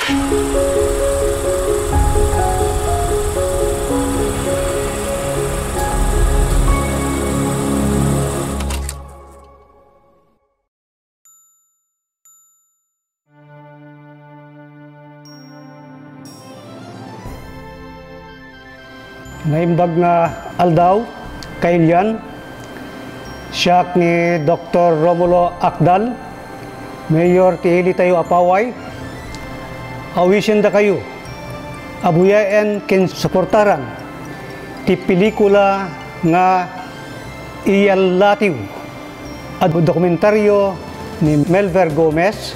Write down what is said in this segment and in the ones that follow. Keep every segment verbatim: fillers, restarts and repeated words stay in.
Naimbag nga aldaw, kailian, siak ni Doktor Romulo Akdal, Mayor ti ilitayo a Paway. Awisendakayo a buyaen ken suportaran ti pelikula nga Iyallatiw a dokumentario ni Melver Gomez.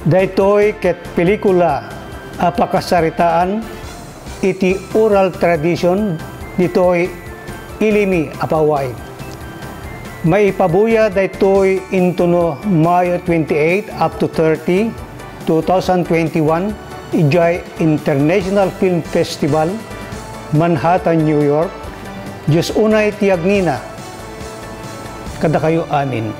Daytoy ket pelikula a pakasaritaan iti oral tradition ditoy Ilimi a Paway. Maipabuya daytoy intono Mayo twenty-eight up to thirty, two thousand twenty-one, idiay International Film Festival, Manhattan, New York. Dios unay ti agnina kadakayo amin.